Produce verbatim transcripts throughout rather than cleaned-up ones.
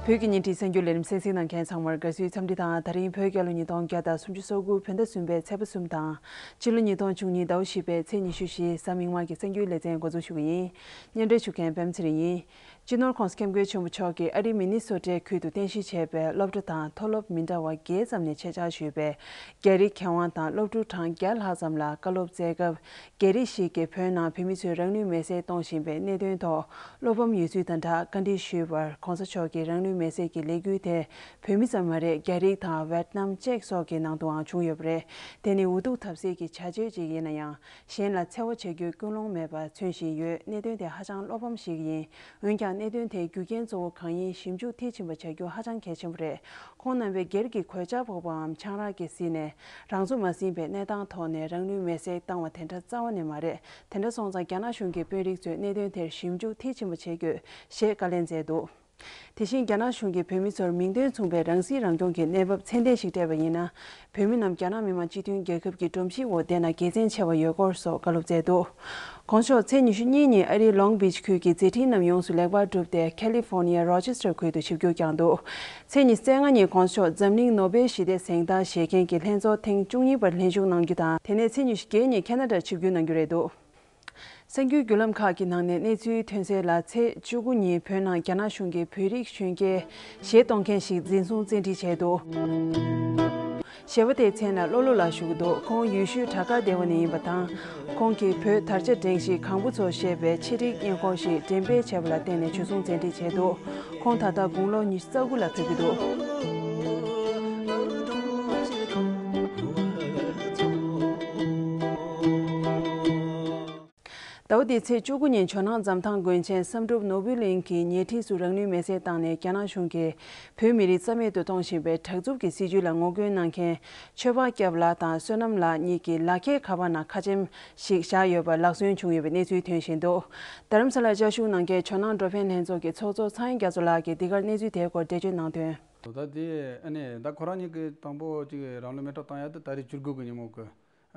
བོད་ཀྱི་བརྙན་འཕྲིན་གསར་འགྱུར་ལས་རིམ་གསན་གཟིགས་གནང་མཁན་ཚང་མར་དགའ་བསུའི་འཚམས་འདྲི་དང་། ད་རིང་བོད་རྒྱལ་ལོ་ཉིས་སྟོང་བརྒྱ་དང་སུམ་ཅུ་སོ་དགུ་བོད་ཟླ་གསུམ་པའི་ཚེས་པ་གསུམ་དང་། ཕྱི་ལོ་ཉིས་སྟོང་བཅུ་གཉིས་ཟླ་བ་བཞི་པའི་ཚེས་ཉི་ཤུ་བཞི་གཟའ་མིག་དམར་གྱི་གསར་འགྱུར་ལེ་ཚན་འགོ་འཛུགས་ཞུ་གི་ཡིན། སྙན་སྒྲོན་ཞུ་མཁན་པད་མ་ཚེ་རིང་ཡིན། སྤྱི་ནོར་༸གོང་ས་༸སྐྱབས་མགོན་ཆེན་པོ་མཆོག་གིས་ཨ་རིའི་མི་ནི་སོ་ཊའི་ཁུལ་དུ་རྟེན་གཞི་བྱས་པའི་སློབ་གྲྭ་དང་མཐོ་སློབ་མི་འདྲ་བ་བརྒྱད་ཙམ་ནས་ཆེད་བཅར་ཞུས་པའི་རྒྱ་རིགས་མཁས་དབང་དང་སློབ་ཕྲུག་གྲངས་བརྒྱ་ལྷག་ཙམ་ལ་བཀའ་སློབ་སྩལ་སྐབས། རྒྱ་རིགས་ཤིག་གིས་བོད་ནང་བོད་མི་ཚོས་རང་ལུས་མེར་སྲེག་གཏོང་བཞིན་པའི་གནད་དོན་ཐོག་བློ་ཕམ་ཡོད་ཚུལ་དང་སྦྲགས་བཀའ་འདྲི་ཞུས་པར། ༸གོང་ས་མཆོག་གིས་རང་ལུས་མེར་སྲེག་གི་ལས་འགུལ་དེ་བོད་མི་ཙམ་མ་རེད། རྒྱ་རིགས་དང་ཝེད་ནམ་ཅེཀ་སོགས་ཀྱི་ནང་དུའང་བྱུང་ཡོད་པ་རེད། དེ་ནི་འུ་ཐུག་ཐབས་ཟད་ཀྱི་བྱ་སྤྱོད་ཅིག་ཡིན་ན་ཡང་། གཞན་ལ་འཚེ་བ་བྱ་རྒྱུའི་ཀུན་སློང་མེད་པ་མཚོན་བཞིན་ཡོད། གནད་དོན་དེ་ཧ་ཅང་བློ་ཕམ་ཞིག་ཡིན། འོན་ཀྱང་གནད་དོན་དེའི་རྒྱུ་རྐྱེན་གཙོ་བོ་གང་ཡིན་ཞིབ་འཇུག་མཐིལ་ཕྱིན་པ་བྱ་རྒྱུ་ཧ་ཅང་གལ་ཆེན་པོ་རེད། ཁོང་རྣམ་པས་སྒེར་གྱི་གོད་ཆག་ཕོག་པའམ་ཆང་རག་གིས་བཟི་ནས་རང་ཚོ་མ་ཟིན་པའི་གནས་སྟངས་ཐོག་ནས་རང་ལུས་མེར་སྲེག་བཏང་བ་དེ་འདྲ་རྩ་བ་ནས་མ་རེད། དེ་འདྲ་སོང་ཙང་རྒྱ་ནག་གཞུང་གི་དཔོན་རིགས་ཚོས་གནད་དོན་དེར་ཞིབ་འཇུག་མཐིལ་ཕྱིན་པ་བྱེད་དགོས་ཞེས་བཀའ་ལན་སྩལ་འདུག། དེ་བཞིན་རྒྱ་ནག་གཞུང་གིས་བོད་མི་ཚོར་མིང་དོན་མཚུངས་པའི་རང་སྲིད་རང་སྐྱོང་གི་གནས་བབ་ཚད་ལྡན་ཞིག་སྤྲད་པ་ཡིན་ན། བོད་མི་རྣམས་རྒྱ་ནག་མི་དམངས་སྤྱི་མཐུན་རྒྱལ་ཁབ་ཀྱི་སྒྲོམ་གཞིའི་འོག་བསྡད་ན་དགེ་མཚན་ཆེ་བ་ཡོད་སྐོར་སོགས་བཀའ་སློབ་སྩལ་འདུག། ༸གོང་ས་མཆོག་ཚེས་ཉི་ཤུ་གཉིས་ཉིན་ཨ་རིའི་ལོང་བིཆ་ཁུལ་གྱི་མཛད་འཕྲིན་རྣམས་ཡོངས་སུ་ལེགས་པར་གྲུབ་སྟེ། ཁ་ལི་ཧྥོར་ནི་ཡའི་རོ་ཅེ་སི་ཊར་ཁུལ་དུ་ཆིབས་བསྒྱུར་བསྐྱངས་འདུག། ཚེས་ཉི་ཤུ་རྩ་ལྔ་ཉིན་༸གོང་ས་མཆོག་འཛམ་གླིང་ནོ་སྦེལ་ཞི་བདེ་གཟེངས་རྟགས་བཞེས་མཁན་གྱི་ལྷན་ཚོགས་ཐེངས་བཅུ་གཉིས་པར་ལྷན་ཞུགས་གནང་རྒྱུ་དང་། དེ་ནས་ཚེས་ཉི་ཤུ་བརྒྱད་ཉིན་ཁེ་ན་ཌར་ཆིབས་བསྒྱུར་གནང་རྒྱུ་རེད་འདུག། གསར་འགྱུར་བརྒྱུད་ལམ་ཁག་གི་ནང་ནས་གནས་ཚུལ་ཐོན་གསལ་ལ། ཚེས་བཅུ་དགུ་ཉིན་བོད་ནང་རྒྱ་ནག་གཞུང་གིས་བོད་རིགས་གཞོན་སྐྱེས་གཞས་གཏོང་མཁན་ཞིག་འཛིན་བཟུང་བཙན་ཁྲིད་བྱས་འདུག། གཞས་པ་དེའི་མཚན་ལ་བློ་བློ་ལགས་ཞུ་གི་འདུག། ཁོང་ཡུལ་ཤུལ་བྲག་དཀར་སྡེ་བ་ནས་ཡིན་པ་དང་། ཁོང་གིས་བོད་དར་ཆ་སྒྲེང་གཞི་གང་པོ་ཚོ་ཞེས་པའི་ཆེད་སྒྲིག་སྙན་འཁོར་ཞིག་འགྲེམས་སྤེལ་བྱས་པ་ལ་བརྟེན་ནས་འཇུ་བཟུང་བཙན་ཁྲིད་བྱས་འདུག། ཁོང་ད་ལྟ་དགུང་ལོ་ཉི་ཤུ་རྩ་དགུ་ལ་ཕེབས་ཀྱི་འདུག། ཟླ་བ་འདིའི་ཚེས་བཅུ་དགུ་ཉིན་ཇོ་ནང་འཛམ་ཐང་དགོན་ཆེན་བསམ་གྲུབ་ནོར་བུའི་གླིང་གི་ཉེ་འཁྲིས་སུ་རང་ལུས་མེར་སྲེག་བཏང་ནས། རྒྱ་ནག་གཞུང་གིས་བོད་མི་རིགས་རྩ་མེད་དུ་གཏོང་བཞིན་པའི་དྲག་རྩུབ་ཀྱི་སྲིད་བྱུས་ལ་ངོ་རྒོལ་གནང་མཁན་ཆོས་འཕགས་སྐྱབས་ལགས་དང་བསོད་ནམས་ལགས་གཉིས་ཀྱི་ལག་ཁྱེར་ཁ་པར་ནང་ཁ་ཆེམས་ཤིག་བཞག་ཡོད་པར་ལག་སོན་བྱུང་ཡོད་པའི་གནས་ཚུལ་ཐོན་བཞིན་འདུག། རྡ་རམ་ས་ལར་བཅའ་བཞུགས་གནང་མཁན་ཇོ་ནང་འགྲོ་ཕན་ལྷན་ཚོགས་ཀྱི་ཚོགས་གཙོ་ཚངས་དབྱངས་རྒྱ་མཚོ་ལགས་ཀྱིས་འདི་གར་གནས་ཚུལ་དེའི་སྐོར་འགྲེལ་བརྗོད་གནང་དོན། ད་དེ་ཨ་ནི་ད་ཁོ་རང་ཉིད་ཀྱིས་དང་པོ་ཅིག་རང་ལུས་མེ་སྲེག་བཏང་ཡ་དེ་ད་རེས་བཅུ་དགུ་གི་ཉིན་མོ་གི་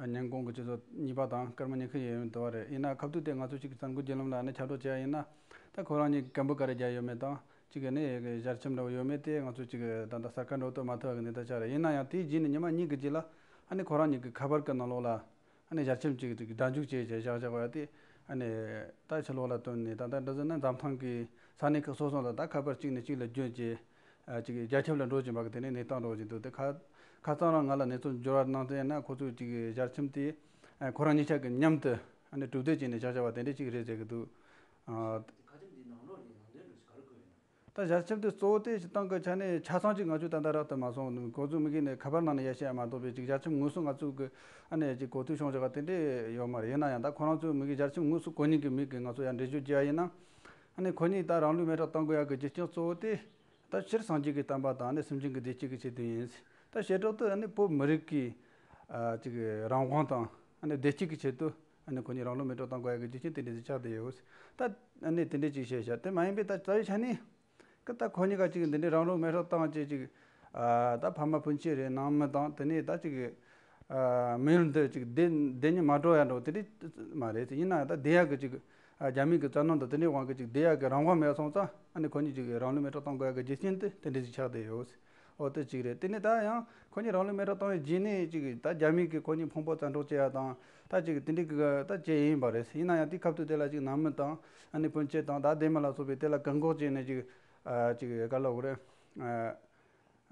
ཉིན་གུང་གི་ཆུ་ཚོད་གཉིས་པ་དང་སྐར་མ་ཉི་ཤུ་ཡན་ཡོད་འདུག་བ་རེད། ཡིན་ན་སྐབས་དུས་དེ་ང་ཚོ་ཅིག་གསར་འགོད་བརྒྱུད་ལམ་ལ་ནི་ཁྱབ་བསྒྲགས་བྱས་ཡིན་ན། ད་ཁོ་རང་ཉིད་ཀམ་པོ་ག་རེ་རྒྱག་ཡོད་མེད་དང་། ཅིག་ནི་ཞལ་ཆེམས་འདྲ་བོ་ཡོད་མེད་དེ་ང་ཚོ་ཅིག་ད་ལྟ་གསར་ཁ་འགྲོ་ཐུབ་མ་ཐུབ་གི་གནས་སྟངས་ཆགས་རེད། ཡིན་ན་ཡང་དེའི་རྗེས་ནས་ཉི་མ་གཉིས་ཀྱི་རྗེས་ལ་ཨ་ནི་ཁོ་རང་ཉིད་ཀྱི་ཁ་པར་གྱི་ནང་ལོགས་ལ་ཨ་ནི་ཞལ་ཆེམས་ཅིག་ཅིག་སྒྲ་འཇུག་བྱས་བྱས་བཞག་བཞག་པ་དེ་ཨ་ནི་ད་ཕྱི་ལོགས་ལ་བཏོན་ནས། ད་ལྟ་འདི་ཟེར་ན་འཛམ་ཐང་གི་ས་གནས་ཁག་སོ་སོ་ལ་ད་ཁ་པར་གཅིག་ནས་གཅིག་ལ་བརྒྱུད་བྱས། ཨ་ཅིག་རྒྱ་ཁྱབ་ལ་འགྲོ་བཞིན་པ་གི་དེ་ནས་གནས་སྟངས་འགྲོ་བཞིན་འདུག། དེ་ཁ་ཁ་སང་རང་ང་ལ་གནས་ཚུལ་འབྱོར་བ་གནང་དེ་ཡིན་ན། ཁོ་ཚོས་ཅིག་ཞལ་ཆེམས་དེ་ཨ་ཁོ་རང་གཉིས་ཆ་གི་མཉམ་དུ་ཨ་ནི་གྲུབ་འདེགས་བྱས་ནས་བཞག་བཞག་པ་དེ་འདྲ་ཅིག་རེད་ཟེར་གི་འདུག། ཨ། ཁ་ཆེམས་འདི་ནང་ལོགས་ནས་ནང་དོན་འདྲ་ཞིག་ག་རེ་བཀོད་ཡོད་ན། ད་ཞལ་ཆེམས་དེ་གཙོ་བོ་དེ་སྤྱིར་བཏང་གི་ཆ་ནས་ཆ་ཚང་ཅིག་ང་ཚོས་ད་ལྟ་རག་ཏུ་མ་སོང་། ཁོ་ཚོའི་མི་གིས་ནས་ཁ་པར་ནང་ནས་ཡར་བཤད་ཡ་མ་གཏོགས་པའི་ཅིག་ཞལ་ཆེམས་དངོས་སུ་ང་ཚོ་གི་ཨ་ནི་ཅིག་གོ་ཐོས་བྱུང་བཞག་པ་དེ་འདྲ་ཡོད་མ་རེད། ཡིན་ན་ཡང་ད་ཁོ་རང་ཚོའི་མི་གིས་ཞལ་ཆེམས་དངོས་སུ་གོ་མཁན་གྱི་མི་གིས་ང་ཚོ་ཡར་འགྲེལ་བརྗོད་བྱས་པ་ཡིན་ན། ཨ་ནི་ཁོ་གཉིས་ད་རང་ལུས་མེ་སྲེག་གཏང་དགོས་ཡག་གི་རྒྱུ་རྐྱེན་གཙོ་བོ་དེ་ད་སྤྱིར་སངས་རྒྱས་ཀྱི་བསྟན་པ་དང་ཨ་ནི་སེམས་ཅན་གྱི་བདེ་སྐྱིད་ཀྱི་ཆེད་དུ་ཡིན། ད་བྱེ་བྲག་ཏུ་ཨ་ནི་བོད་མི་རིགས་ཀྱི་ཨ་ཅིག་རང་དབང་དང་ཨ་ནི་བདེ་སྐྱིད་ཀྱི་ཆེད་དུ་ཨ་ནི་ཁོ་གཉིས་རང་ལུས་མེ་སྲེག་གཏང་དགོས་ཡག་གི་རྒྱུ་རྐྱེན་དེ་འདྲ་ཞིག་ཆགས་བསྡད་ཡོད། ད་ཨ་ནི་དེ་འདྲ་ཅིག་བཤད་བཞག། དེ་མ་ཡིན་པའི་ད་རྩ་བའི་ཆ་ནས་ཀི་ད་ཁོ་གཉིས་ཀ་ཅིག་འདི་འདྲའི་རང་ལུས་མེ་སྲེག་བཏང་བྱས་ཅིག་ཨ་ད་ཕ་མ་སྤུན་མཆེད་རེད། ནང་མི་དང་དེ་ནས་ད་ཅིག་ཨ་མི་ཡུལ་འདི་ཅིག་བསྡད་བསྡད་ཉིན་མ་འགྲོ་ཡ་འགྲོ་དེ་འདྲ་མ་རེད། ཡིན་ན་ད་བསྡད་ཡག་གི་ཅིག་ཨ་རྒྱ་མི་གི་བཙན་གནོན་དང་དེ་འདྲའི་དབང་གིས་ཅིག་བསྡད་ཡག་གི་རང་དབང་མེད་སོང་ཙང་། ཨ་ནི་ཁོ་གཉིས་ཅིག་རང་ལུས་མེ་སྲེག་གཏོང་དགོས་ཡག་གི་རྒྱུ་རྐྱེན་དེ་དེ་འདྲ་ཅིག་ཆགས་བསྡད་ཡོད། འོ་དེ་གཅིག་རེད། དེ་ནས་ད་ཡང་ཁོ་གཉིས་རང་ལུས་མེ་སྲེག་བཏང་བའི་རྗེས་ནས་ཅིག་ད་རྒྱ་མི་གིས་ཁོ་གཉིས་ཕུང་པོ་བཙན་འཕྲོག་བྱེད་ཡག་དང་ད་ཅིག་དེ་འདྲའི་གི་ད་བྱས་ཡིན་པ་རེད། ཡིན་ན་ཡང་དེའི་སྐབས་དུས་དེ་ལ་ཅིག་ནང་མི་དང་ཨ་ནི་སྤུན་མཆེད་དང་ད་སྡེ་མི་ལ་སོགས་པས་དེ་ལ་བཀག་འགོག་བྱས་ནས་ཅིག་ཨ་ཅིག་ག་ལབ་དགོས་རེད། ཨ་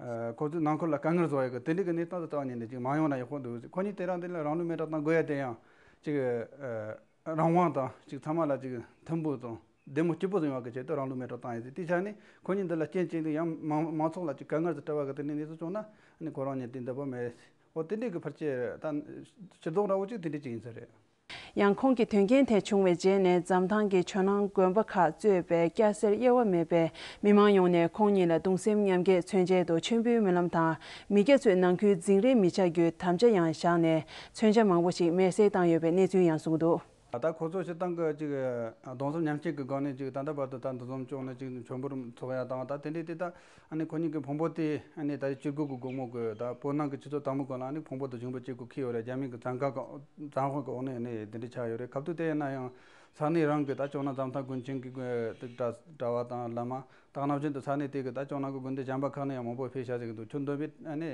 ཨ་ཁོ་ཚོའི་ནང་ཁུལ་ལ་དཀའ་ངལ་བཟོ་ཡག་གི་དེ་འདྲའི་གི་གནས་སྟངས་དེ་རྩ་བ་ཉིད་ནས་ཅིག་མ་ཡོང་ན་ཡག་པོ་འདུག། ཁོ་གཉིས་དེ་རིང་འདི་ལ་རང་ལུས་མེ་སྲེག་བཏང་དགོས་ཡ་དེ་ཡང་ཅིག་ཨ་རང་དབང་དང་ཅིག་ཚང་མ་ལ་ཅིག་མཐུན་པོ་དང་བདེ་མོ་སྐྱིད་པོ་བཟོ་ཡག་གི་ཆེད་དུ་རང་ལུས་མེ་སྲེག་བཏང་ཡ་དེ། དེའི་ཆ་ནས་ཁོ་གཉིས་འདི་ལ་རྐྱེན་བྱས་ཏེ་ཡང་མང་མང་ཚོགས་ལ་ཅིག་དཀའ་ངལ་དུ་སྤྲད་པ་གི་དེ་འདྲའི་གནས་ཚུལ་བྱུང་ན་ཨ་ནི་ཁོ་རང་ཉིད་དེ་འདོད་པ་མེད། འོ་དེ་འདྲའི་གི་ཕལ་ཆེར་ད་ཕྱིར་ལྡོག་འདྲ་བོ་ཅིག་དེ་འདྲའི་ཅིག་ཡིན་ས་རེད། ཡང་ཁོང་གི་དོན་རྐྱེན་དེ་བྱུང་བའི་རྗེས་ནས་འཛམ་ཐང་གི་ཇོ་ནང་དགོན་པ་ཁག་གཙོས་པའི་སྐྱ་སེར་དབྱེ་བ་མེད་པའི་མི་མང་ཡོངས་ནས་ཁོང་གཉིས་ལ་གདུང་སེམས་མཉམ་སྐྱེད་མཚོན་ཆེད་དུ་མཆོད་འབུལ་སྨོན་ལམ་དང་མི་སྐྱ་ཚོས་ནང་ཁུལ་འཛིང་རེས་མི་བྱ་རྒྱུའི་དམ་བཅའ་ཡང་བཞག་ནས་མཚོན་ཆ་མང་པོ་ཞིག་མེར་སྲེག་བཏང་ཡོད་པའི་གནས་ཚུལ་ཡང་གསུངས་འདུག། ད་ཁོ་ཚོ་སྤྱིར་བཏང་གི་ཅིག་གདུང་སེམས་མཉམ་སྐྱེད་ཀྱི་སྒང་ནས་ཅིག་ད་ལྟ་བར་དུ་ད་འདུ་འཛོམས་བྱུང་ནས་ཅིག་མཆོད་འབུལ་འཚོགས་ཡ་དང་། ད་དེ་འདྲའི་དེ་ད་ཨ་ནི་ཁོ་གཉིས་ཀྱི་ཕུང་པོ་དེ་ཨ་ནི་ད་ཅིག་ཆུ་སྒོ་གི་སྒོ་མོ་གི་ད་བོད་ནང་གི་ཆུ་ཚོད་དང་པོ་གོང་ལ་ཨ་ནི་ཕུང་པོ་དེ་བཞེངས་པ་བྱེད་དགོས་ཁེལ་ཡོད་རེད། རྒྱ་མི་གི་བཙན་བཀའ་གི་བཙན་དབང་གི་འོག་ནས་ཨ་ནི་དེ་འདྲ་ཆགས་ཡོད་རེད། སྐབས་དུས་དེ་ཡིན་ན་ཡང་ས་གནས་རང་གི་ད་ཇོ་ནང་འཛམ་ཐང་དགོན་ཆེན་གྱི་གྲྭ་གྲྭ་བ་དང་བླ་མ། ད་ག་ནང་བཞིན་དུ་ས་གནས་དེ་གི་ད་ཇོ་ནང་གི་དགོན་སྡེ་གཞན་པ་ཁག་ནས་ཡང་མང་པོ་ཕེབས་བཞག་ཟེར་གི་འདུག་ཁྱོན་བསྡོམས་པས་ཨ་ནི་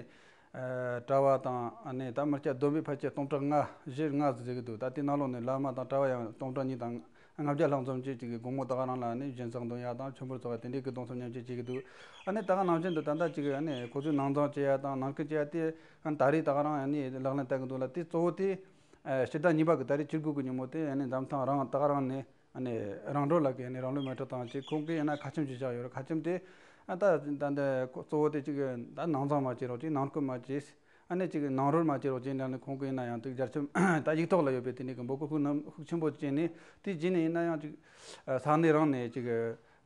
གྲྭ་བ་དང་ཨ་ནི་ད་མི་སྐྱ་བསྡོམས་པས་ཕལ་ཆེར་སྟོང་ཕྲག་ལྔ་བཞི་ལྔ་ཟིག་ཟེར་གི་འདུག་ད་དེ་ནང་ལོགས་ནས་བླ་མ་དང་གྲྭ་བ་ཡང་སྟོང་ཕྲག་གཉིས་དང་ལྔ་བརྒྱ་ལྷག་འཛོམས་བྱས་ཅིག་གི་དགོང་མོ་ད་ག་རང་ལ་ཨ་ནི་སྦྱིན་སྲེག་འདོན་ཡ་དང་མཆོད་འབུལ་འཚོགས་ཡ་དེ་འདྲའི་གི་གདུང་སེམས་མཉམ་སྐྱེད་བྱེད་གི་འདུག་ཨ་ནི་ད་ག་ནང་བཞིན་དུ་ད་ལྟ་ཅིག་ཨ་ནི་ཁོ་ཚོའི་ནང་འཛིང་བྱེད་ཡ་དང་ནང་ཁུལ་བྱེད་ཡ་དེ་ཨ་ནི་ད་རེས་ད་ག་རང་ཨ་ནི་ལག་ལེན་བསྟར་གི་འདུག་ལ། དེ་གཙོ་བོ་དེ་ཕྱི་ཟླ་གཉིས་པ་གི་ད་རེས་བཅུ་དགུ་གི་ཉིན་མོ་དེ་ཨ་ནི་འཛམ་ཐང་རང་ད་ག་རང་ནས་ཨ་ནི་རང་གྲོལ་ལ་གི་ཨ་ནི་རང་ལུས་མེ་སྲེག་བཏང་བྱས། ཁོང་གིས་ཡིན་ན་ཁ་ཆེམས་ཅིག་བཞག་ཡོད་རེད། ཁ་ཆེམས་དེ་ཨ་ད་ད་འདི་གཙོ་བོ་དེ་ཅིག་ད་ནང་འཛིང་མ་བྱེད་རོགས་གྱིས། ནང་རྐུ་མ་བྱེད། ཨ་ནི་ཅིག་ནང་རོལ་མ་བྱེད་རོགས་གྱིས་འདྲ་ནི། ཁོང་གིས་ཡིན་ན་ཡང་དེ་རྒྱལ་ཁབ་ད་ཡིག་ཐོག་ལ་ཡོད་པའི་དེ་འདྲའི་གི་འབོད་སྐུལ་ཤུགས་ནམ་ཤུགས་ཆེན་པོ་བྱས་ནས། དེ་རྗེས་ནས་ཡིན་ན་ཡང་ཅིག་ས་གནས་རང་ནས་ཅིག་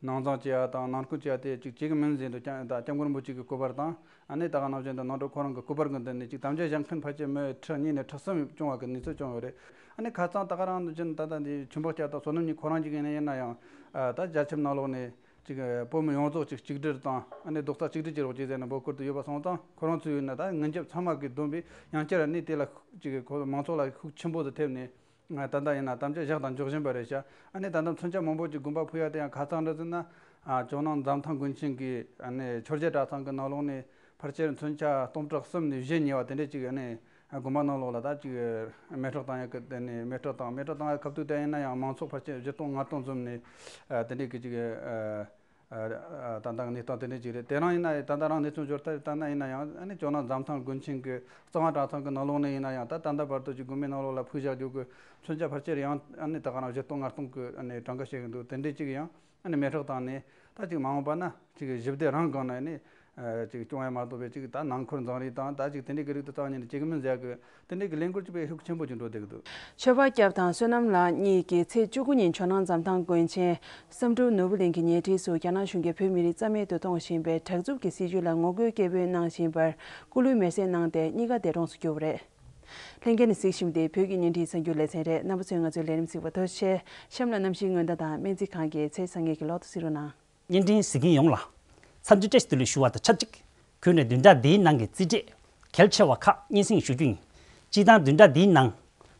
ནང་འཛིང་བྱེད་ཡ་དང་ནང་རྐུ་བྱེད་ཡ་དེ་ཅིག་བྱེད་གི་མིན་ཟེར་འདུག་ཀྱང་ད་སྐྱབས་མགོན་རིན་པོ་ཆེ་གི་སྐུ་པར་དང་། ཨ་ནི་ད་ག་ནང་བཞིན་དུ་ནང་ཁྲོད་ཁོ་རང་གི་སྐུ་པར་གི་མདུན་ནས་ཅིག་དམ་བཅའ་བཞག་མཁན་ཕལ་ཆེར་མི་ཁྲི་གཉིས་ནས་ཁྲི་གསུམ་བྱུང་བ་གི་གནས་ཚུལ་བྱུང་ཡོད་རེད། ཨ་ནི་ཁ་སང་ད་ག་རང་བཞིན་ད་ལྟ་འདི་ཆོས་འཕགས་སྐྱབས་དང་བསོད་ནམས་གཉིས་ཁོ་རང་གཅིག་ཡིན་ན་ཡིན་ན་ཡང་ད་རྒྱལ་ཁབ་ནང་ལོགས་ནས་ཅིག་བོད་མི་ཡོངས་རྫོགས་ཅིག་གཅིག་སྒྲིལ་དང་ཨ་ནི་རྡོག་རྩ་གཅིག་སྒྲིལ་བྱེད་རོགས་གྱིས་ཟེར་ནས་འབོད་སྐུལ་དུ་ཡོད་པ་སོང་ཙང་། ཁོ་རང་ཚོས་ཡིན་ན་ད་ངན་ཇུས་ཚང་མ་གིས་བསྡོམས་པས་ཡང་བསྐྱར་ཨ་ནི་དེ་ལ་ཅིག་ཁོ་མང་ཚོགས་ལ་ཤུགས་ཆེན་པོ་དུ་ཐེབས་ནས། ད་ལྟ་ཡིན་ན་དམ་བཅའ་བཞག་དང་འཇོག་བཞིན་པ་རེད་ཤག་ཨ་ནི་ད་ལྟ་མཚོན་ཆ་མང་པོ་ཅིག་དགོན་པ་ཕུལ་ཡ་དེ་ཡང་ཁ་སང་འདྲ་ཟེར་ན། ཨ་ཇོ་ནང་འཛམ་ཐང་དགོན་ཆེན་གྱི་ཨ་ནི་ཆོས་རྗེ་གྲྭ་ཚང་གི་ནང་ལོགས་ནས་ཕལ་ཆེར་མཚོན་ཆ་སྟོང་ཕྲག་གསུམ་ནས་བཞི་ཉེ་བ་དེ་འདྲས་ཅིག་ཨ་ནི་དགོན་པ་ནང་ལོགས་ལ་ད་ཅིག་མེ་སྲེག་བཏང་ཡ་གི་དེ་ནས་མེ་སྲེག་བཏང་། མེ་སྲེག་བཏང་ཡ་སྐབས་དུས་དེ་ཡིན་ན་ཡང་མང་ཚོགས་ཕལ་ཆེར་བཞི་སྟོང་ལྔ་སྟོང་འཛོམས་ནས་ཨ་དེ་འདྲས་ཀྱི་ཅིག་ཨ་ད་ལྟ་གནས་སྟངས་དེ་འདྲས་ཅིག་རེད། དེ་རང་ཡིན་ན་ད་ལྟ་རང་གནས་ཚུལ་འབྱོར་ལྟར་ལྟ་ན་ཡིན་ན་ཡང་ཨ་ནི་ཇོ་ནང་འཛམ་ཐང་དགོན་ཆེན་གྱི་གཙང་བ་གྲྭ་ཚང་གི་ནང་ལོགས་ནས་ཡིན་ན་ཡང་ད་ད་ལྟ་བར་དུ་ཅིག་དགོན་པའི་ནང་ལོགས་ལ་ཕུལ་བཞག་རྒྱུ་གི་མཚོན་ཆ་ཕལ་ཆེར་ཡང་ཨ་ནི་ད་ག་རང་བཞི་སྟོང་ལྔ་སྟོང་གི་ཨ་ནི་གྲངས་ཀ་བཤད་གི་འདུག་དེ་འདྲས་ཅིག་ཡང་ཨ་ནི་མེ་སྲེག་བཏང་ནས་ད་ཅིག་མ་འོངས་པ་ན་ཅིག་ཞི་བདེ་རང་སྒང་ནས་ནི་ཨ་ཅིག་སྐྱོང་ཡ་མ་གཏོགས་པའི་ཅིག་ད་ནང་ཁུལ་འཛིང་རེས་དང་ད་ཅིག་དེ་འདྲས་ཀྱི་རིགས་དེ་རྩ་བ་ཉིད་ནས་བྱེད་གི་མིན་ཟེར་གི་དེ་འདྲས་ཀྱི་ལས་འགུལ་ཅིག་དཔེ་ཤུགས་ཆེན་པོ་ཅིག་འགྲོ་བསྡད་གི་འདུག་ཆོས་འཕགས་སྐྱབས་དང་བསོད་ནམས་ལགས་གཉིས་ཀྱིས་ཚེས་བཅུ་དགུ་ཉིན་ཇོ་ནང་འཛམ་ཐང་དགོན་ཆེན་བསམ་གྲུབ་ནོར་བུ་གླིང་གི་ཉེ་འཁྲིས་སུ་རྒྱ་ནག་གཞུང་གིས་བོད་མི་རིགས་རྩ་མེད་དུ་གཏོང་བཞིན་པའི་དྲག་རྩུབ་ཀྱི་སྲིད་བྱུས་ལ་ངོ་རྒོལ་སྐད་འབོད་གནང་བཞིན་པར་སྐུ་ལུས་མེར་སྲེག་གནང་སྟེ་གཉིས་ཀ་འདས་གྲོངས་སུ་གྱུར་པ་རེད། ལྷན་རྒྱས་ནས་གཟིགས་བཞིན་པ་དེ་བོད་ཀྱི་བརྙན་འཕྲིན་གསར་འགྱུར་ལེ་ཚན་རེད། རྣམ་པ་ཚོས་ང་ཚོའི་ལས་རིམ་གཟིགས་པར་ཐུགས་རྗེ་ཆེ། གཤམ་ལ་གནམ་གཤིས་སྔོན་བརྡ་དང་སྨན་རྩིས་ཁང་གི་ཚེས་བཟང་ངན་གྱི་ལོ་ཐོ་གཟིགས་རོགས་གནང་། བརྙན་འཕྲིན་གཟིགས་མཁན་ཡོངས་ལ་འཚམས་འདྲི་བཀྲ་ཤིས་བདེ་ལེགས་ཞུ་བ་དང་ཆབས་ཅིག་ཁྱོན་ནས་བདུན་ཕྲག་འདིའི་ནང་གི་རྩིས་འབྲས་གལ་ཆེ་བ་ཁག་སྙན་སེང་ཞུ་རྒྱུ་ཡིན། སྤྱིར་བཏང་བདུན་ཕྲག་འདིའི་ནང་།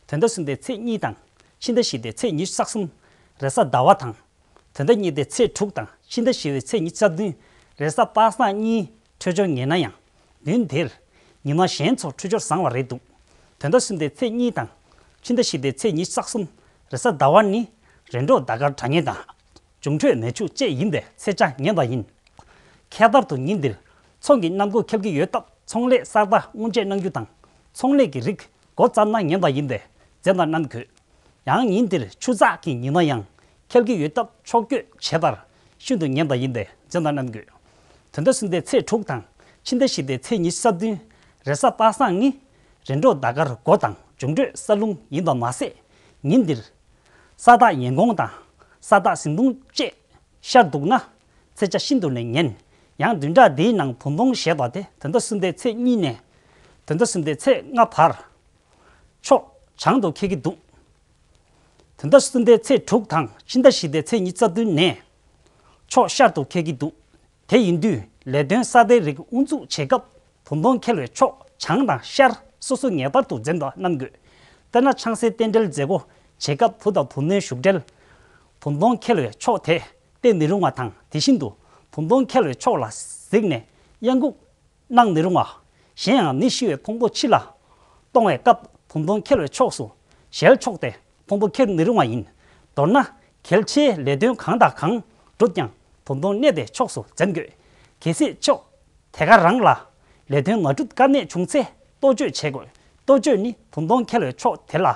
བོད་ཟླ་གསུམ་པའི་ཚེས་གཉིས་དང་ཕྱི་ཟླ་བཞི་པའི་ཚེས་ཉི་ཤུ་རྩ་གསུམ་རེས་གཟའ་ཟླ་བ་དང་། བོད་ཟླ་གཉིས་པའི་ཚེས་དྲུག་དང་ཕྱི་ཟླ་བཞི་པའི་ཚེས་ཉི་ཤུ་རྩ་བདུན་རེས་གཟའ་པ་སངས་གཉིས་འཕྲོད་སྦྱོར་ངེས་ན་ཡང་། བདུན་དེར་ཉི་མ་གཞན་ཚོ་འཕྲོད་སྦྱོར་བཟང་བ་རེད་འདུག་བོད་ཟླ་གསུམ་པའི་ཚེས་གཉིས་དང་ཕྱི་ཟླ་བཞི་པའི་ཚེས་ཉི་ཤུ་རྩ་གསུམ་རེས་གཟའ་ཟླ་བ་ནི་རེས་འགྲོགས་ཟླ་སྐར་དྲ་བརྙན་དང་འབྱུང་འཕྲོད་མེ་ཆུ་བཅས་ཡིན་པའི་ཚེས་ཆ་ངེས་པ་ཡིན། ཁྱད་པར་དུ་ཉིན་འདིར་ཚོང་གི་གནམ་སྒོ་ཁེབས་ཀྱི་ཡོད་སྟབས་ཚོང་ལས་གསར་པ་སྔོན་ཆད་གནང་རྒྱུ་དང་ཚོང་ལས་ཀྱི་རིགས་འགོ་བརྩམས་ན་ངེས་པ་ཡིན་པས་འཛེམ་པ་གནང་དགོས། ཡང་ཉིན་འདིར་ཆུ་ཚགས་ཀྱི་ཉི་མ་ཡང་ཁེབས་ཀྱི་ཡོད་སྟབས་ཕྱོགས་བསྐྱོད་བྱེད་པར་ཤིན་ཏུ་ངན་པ་ཡིན་པས་འཛེམ་པ་གནང་དགོས། བོད་ཟླ་གསུམ་པའི་ཚེས་དྲུག་དང་ཕྱི་ཟླ་བཞི་པའི་ཚེས་ཉི་ཤུ་རྩ་བདུན་རེས་གཟའ་པ་སངས་ནི་རེས་འགྲོགས་ཟླ་སྐར་མགོ་དང་འབྱུང་འཕྲོད་ས་རླུང་ཡིན་པ་མ་ཟད། ཉིན་འདིར་ས་བདག་ཡན་གོང་དང་ས་བདག་ཟིང་ཐུང་བཅས་ཤར་འདུག་ན་ཚེས་ཆ་ཤིན་ཏུ་ནས་ངན། ཡང་བདུན་ཕྲག་འདིའི་ནང་བུ་སྟོང་ཞེས་པ་དེ་བོད་ཟླ་གསུམ་པའི་ཚེས་གཉིས་ནས་བོད་ཟླ་གསུམ་པའི་ཚེས་ལྔ་བར་ཕྱོགས་བྱང་དུ་འཁེལ་གྱི་འདུག་བོད་ཟླ་གསུམ་པའི་ཚེས་དྲུག་དང་ཕྱི་ཟླ་བཞི་པའི་ཚེས་ཉི་ཤུ་རྩ་བདུན་ནས་ཕྱོགས་ཤར་དུ་འཁེལ་གྱི་འདུག་དེ་ཡིན་དུས་ལས་དོན་གསར་པའི་རིགས་དབུ་འཛུགས་བྱེད་སྐབས་བུ་སྟོང་འཁེལ་བའི་ཕྱོགས་བྱང་དང་ཤར་སོ་སོ་ངེས་པར་དུ་འཛེམ་པ་གནང་དགོས། དཔེར་ན་ཆང་སའི་རྟེན་འབྲེལ་མཛད་སྒོ་བྱེད་སྐབས་བུ་དང་བུ་མོའི་བཞུགས་གྲལ་བུ་སྟོང་འཁེལ་བའི་ཕྱོགས་དེ་བལྟས་མི་རུང་བ་དང་དེ་བཞིན་དུ་བུ་སྟོང་འཁེལ་བའི་ཕྱོགས་ལ་གཟིགས་ནས་གཡང་འགུག་གནང་མི་རུང་བ། གཞན་ཡང་ནད་ཤི་བའི་ཕུང་པོ་ཕྱི་ལ་གཏོང་བའི་སྐབས་བུ་སྟོང་འཁེལ་བའི་ཕྱོགས་སུ་ཞལ་ཕྱོགས་ཏེ་ཕུང་པོ་འཁྱེར་མི་རུང་བ་ཡིན། མདོར་ན་གལ་ཆེའི་ལས་དོན་གང་དང་གང་བསྒྲུབ་ཀྱང་བུ་སྟོང་གནས་པའི་ཕྱོགས་སུ་འཛེམ་དགོས། གལ་སྲིད་ཕྱོགས་དེ་ག་རང་ལ་ལས་དོན་མ་འགྲུབ་དཀའ་གནད་བྱུང་ཚེ་གཏོ་བཅོས་བྱེད་དགོས། གཏོ་བཅོས་ནི་བུ་སྟོང་འཁེལ་བའི་ཕྱོགས་དེ་ལ་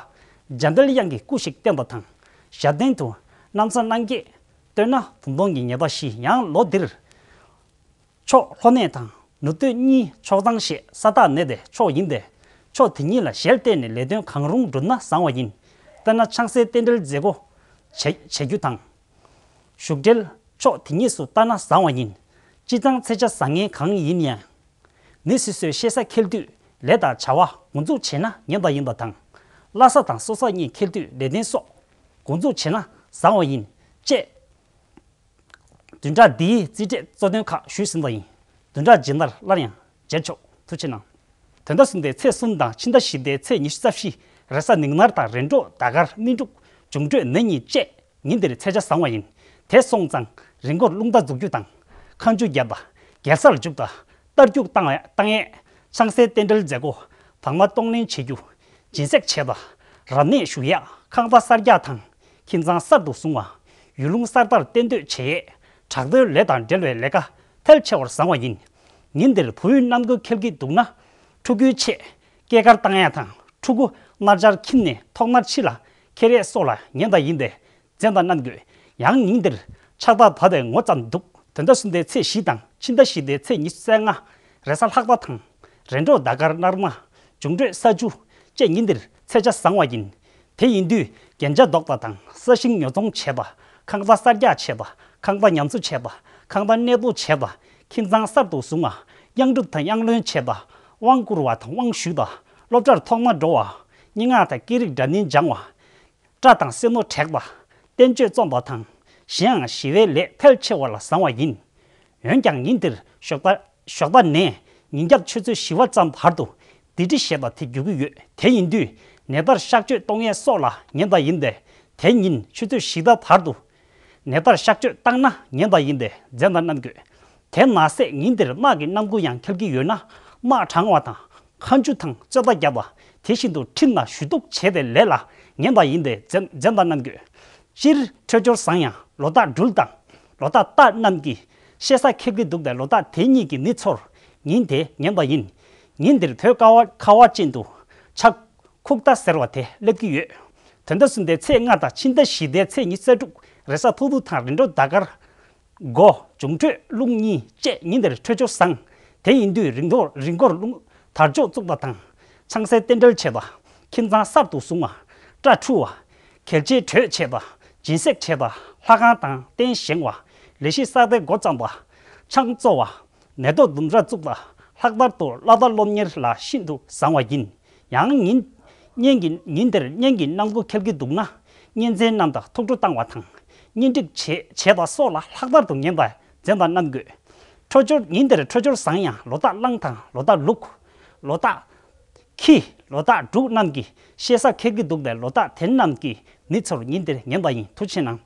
འཇམ་དཔལ་དབྱངས་ཀྱི་སྐུ་ཞིག་བསྟན་པ་དང་། ཞབས་བརྟན་དུ་གནམ་ས་སྣང་བརྒྱད་བསྟོད་ན་བུ་སྟོང་གི་ཉེས་པ་ཞི། ཡང་ལོ་འདིར་ཕྱོགས་ལྷོ་གནས་དང་ནུབ་སྟོད་གཉིས་ཕྱོགས་གཙང་ཞེས་ས་བདག་གནས་པའི་ཕྱོགས་ཡིན་པས་ཕྱོགས་དེ་གཉིས་ལ་ཞལ་གཏད་ནས་ལས་དོན་གང་རུང་བསྒྲུབས་ན་བཟང་བ་ཡིན། དཔེར་ན་ཆང་སའི་རྟེན་འབྲེལ་མཛད་སྒོ་བྱེད་བྱེད་རྒྱུ་དང་། བཞུགས་གྲལ་ཕྱོགས་དེ་གཉིས་སུ་བལྟ་ན་བཟང་བ་ཡིན། སྤྱིར་བཏང་ཚེས་ཆ་བཟང་ངན་གང་ཡིན་ཡང་། མི་སོ་སོའི་ཤེས་ས་འཁེལ་དུས་ལས་དང་བྱ་བ་འགོ་འཛུགས་བྱས་ན་ངན་པ་ཡིན་པ་དང་། བླ་གཟའ་དང་སྲོག་གཟའ་གཉིས་འཁེལ་དུས་ལས་དོན་སོགས་ འགོ་འཛུགས་བྱས་ན་བཟང་བ་ཡིན། ཅེས་བདུན་ཕྲག་འདིའི་རྩིས་འབྲས་གཙོ་དོན་ཁག་ཞུས་ཟིན་པ་ཡིན། བདུན་ཕྲག་རྗེས་མར་སླར་ཡང་མཇལ་ཆོག་ཐུགས་ཆེ་གནང་། དོན་དག་གསུམ་དེ་ཚེས་གསུམ་དང་ཕྱི་ཟླ་བཞི་པའི་ཚེས་ཉི་ཤུ་རྩ་བཞི། རེས་གཟའ་ཉིན་དཀར་དང་རེས་འགྲོགས་ཟླ་སྐར་སྨིན་དྲུག་འབྱུང་འཕྲོད་ནད་གཉིས་བཅས་ཉིན་དེར་ཚེས་ཆ་བཟང་བ་ཡིན། དེ་སོང་ཙང་རི་མགོར་རླུང་རྟ་འཛུགས་རྒྱུ་དང་། ཁ་མཆུ་བརྒྱབ་པ། རྒྱལ་སར་འཇུག་པ། རྟ་རྒྱུག་བཏང་བ་བཏང་ཡས། ཆང་སའི་རྟེན་འབྲེལ་མཛད་སྒོ། བག་མ་གཏོང་ལེན་བྱེད་རྒྱུ། སྦྱིན་སྲེག་བྱེད་པ། རབ་གནས་ཞུ་ཡས། ཁང་པ་གསར་རྒྱག་དང་། ཁྱིམ་ཚང་གསར་དུ་བཟུང་བ། ཡུལ་ལུང་གསར་པར་གཏན་སྡོད་བྱེད་ཡས། དྲག་པོའི་ལས་དང་འབྲེལ་བའི་ལས་ཀ་ཐལ་ཆེ་བར་བཟང་བ་ཡིན། ཉིན་འདིར་བུ་ཡུལ་གནམ་སྒོ་འཁེལ་གྱི་འདུག་ན། ཕྲུ་གུའི་ཆེད་སྐྱེས་སྐར་བཏང་ཡས་དང་། ཕྲུ་གུ་གནར་འབྱར་ཁྱིམ་ནས་ཐོག་མར་ཕྱི་ལ་འཁྱེར་ཡས་སོགས་ལ་ཉན་པ་ཡིན་ཏེ། འཛེམ་དང་གནང་དགོས། ཡང་ཉིན་འདིར་ཆར་པ་བབས་པའི་ངོ་ཙམ་འདུག་དོན་དག་གསུམ་དེ་ཚེས་བཞི་དང་ཕྱི་ཟླ་བཞི་པའི་ཚེས་ཉི་ཤུ་རྩ་ལྔ། རེས་གཟའ་ལྷག་པ་དང་། རེས་འགྲོགས་ཟླ་སྐར་ནར་མ། འབྱུང་འཕྲོད་ས་བཅུ། བཅས་ཉིན་འདིར་ཚེས་ཆ་བཟང་བ་ཡིན། དེ་ཡིན་དུས་རྒྱན་ཆ་འདོགས་པ་དང་ས་ཞིང་ཉོ་ཚོང་བྱེད་པ། ཁང་པ་གསར་རྒྱག་བྱེད་པ། ཁང་པ་ཉམས་གསོ་བྱེད་པ། ཁང་པ་གནས་སྤོ་བྱེད་པ། ཁྱིམ་ཚང་གསར་དུ་བཟུང་བ། གཡང་སྒྲུབ་དང་གཡང་ལོན་བྱེད་པ། དབང་བསྐུར་བ་དང་དབང་ཞུས་པ། སློབ་གྲྭར་ཐོག་མ་འགྲོ་བ། སྙན་ངག་དང་སྐད་རིགས་འདྲ་མིན་སྦྱང་བ། སྐྲ་དང་སེན་མོ་བྲེག་པ། བསྟན་བཅོས་རྩོམ་པ་དང་། གཞན་ཡང་ཞི་བའི་ལས་ཐལ་ཆེ་བ་ལ་བཟང་བ་ཡིན། འོན་ཀྱང་ཉིན་དེར་ཞོགས་པ་ཞོགས་པ་ནས་ཉིན་རྒྱབ་ཆུ་ཚོད་བཞི་པ་ཙམ་བར་དུ་སྡིག་སྒྲིབ་ཞེས་པ་དེ་རྒྱུག་གི་ཡོད། དེ་ཡིན་དུས་ནད་པར་གཤག་བཅོས་གཏོང་ཡས་སོགས་ལ་ཉན་པ་ཡིན་ཏེ། དེ་ཉིན་ཆུ་ཚོད་བཞི་པ་བར་དུ་ནད་པར་གཤག་བཅོས་བཏང་ན་ཉན་པ་ཡིན་ཏེ་འཛེམ་དང་གནང་དགོས། དེ་མ་ཟད་ཉིན་དེར་དམག་གི་གནམ་སྒོ་ཡང་འཁེལ་གྱི་ཡོད་ན་དམག་དྲང་བ་དང་། ཁ་མཆུ་དང་རྩོད་པ་བརྒྱབ་པ། དེ་བཞིན་དུ་ཁྲིམས་ལ་ཞུ་གཏུག་བྱས་པའི་ལས་ལ་ཉན་པ་ཡིན་ཏེ་འཛེམ་འཛེམ་དང་གནང་དགོས། སྤྱིར་འཕྲོད་སྦྱོར་བཟང་ཡང་ལོ་རྟགས་སྦྲུལ་དང་ལོ་རྟགས་སྟག་རྣམས་ཀྱི་གཤེད་ས་འཁེལ་གྱི་འདུག་པས་ལོ་རྟགས་དེ་གཉིས་ཀྱི་མི་ཚོར་ཉིན་དེ་ཉན་པ་ཡིན། ཉིན་འདིར་བོད་ཁ་བ་ཁ་བ་ཅན་དུ་ཆ་ཁུག་རྟ་ཟེར་བ་དེ་སླེབས་ཀྱི་ཡོད། དོན་དག་གསུམ་དེ་ཚེས་ལྔ་དང་ཕྱི་ཟླ་བཞི་པའི་ཚེས་ཉི་ཤུ་རྩ་དྲུག། རེས་གཟའ་ཐུག་ཐུག་དང་རེས་འགྲོགས་ཟླ་སྐར། སྒོ། འབྱུང་འཕྲོད་རླུང་གཉིས་བཅས་ཉིན་དེར་འཕྲོད་སྦྱོར་བཟང་། དེ་ཡིན་དུས་རི་མགོར་རི་མགོར་རླུང་དར་ལྕོག་བཙུགས་པ་དང་། ཆང་སའི་རྟེན་འབྲེལ་བྱེད་པ། ཁྱིམ་ཚང་གསར་དུ་བཟུང་བ། སྐྲ་འཁྲུ་བ། གྱལ་ཆེན་གྲོས་བྱེད་པ། སྦྱིན་སྲེག་བྱེད་པ། ལྷ་ཁང་དང་རྟེན་བཞེངས་བ། ལས་གཞི་གསར་པའི་འགོ་བརྩམས་པ། ཆང་བཙོ་བ། མེ་ཏོག་ལྡུམ་ར་བཙུགས་པ། ལྷག་པར་དུ་བླ་རྟ་སློབ་གཉེར་ལ་ཤིན་ཏུ་བཟང་བ་ཡིན། ཡང་ཉིན། གཉེན་གྱི་ཉིན་དེར་གཉེན་གྱི་གནམ་སྒོ་འཁེལ་གྱི་འདུག་ན། གཉེན་ཚན་རྣམས་དང་ཐུགས་སྤྲོ་བཏང་བ་དང་། གཉེན་སྒྲིག་བྱེད་བྱེད་པ་སོགས་ལ་ལྷག་པར་དུ་ངན་པ་འཛེམ་པ་གནང་དགོས། འཕྲོད་སྦྱོར་ཉིན་དེར་འཕྲོད་སྦྱོར་བཟང་ཡང་ལོ་རྟགས་གླང་དང་ལོ་རྟགས་ལུག། ལོ་རྟགས་ཁྱི། ལོ་རྟགས་འབྲུག་རྣམས་ཀྱི་གཤེད་ས་འཁེལ་གྱི་འདུག་པས་ལོ་རྟགས་དེ་རྣམས་ཀྱི་མི་ཚོར་ཉིན་དེར་ངན་པ་ཡིན། ཐུགས་ཆེ་གནང་།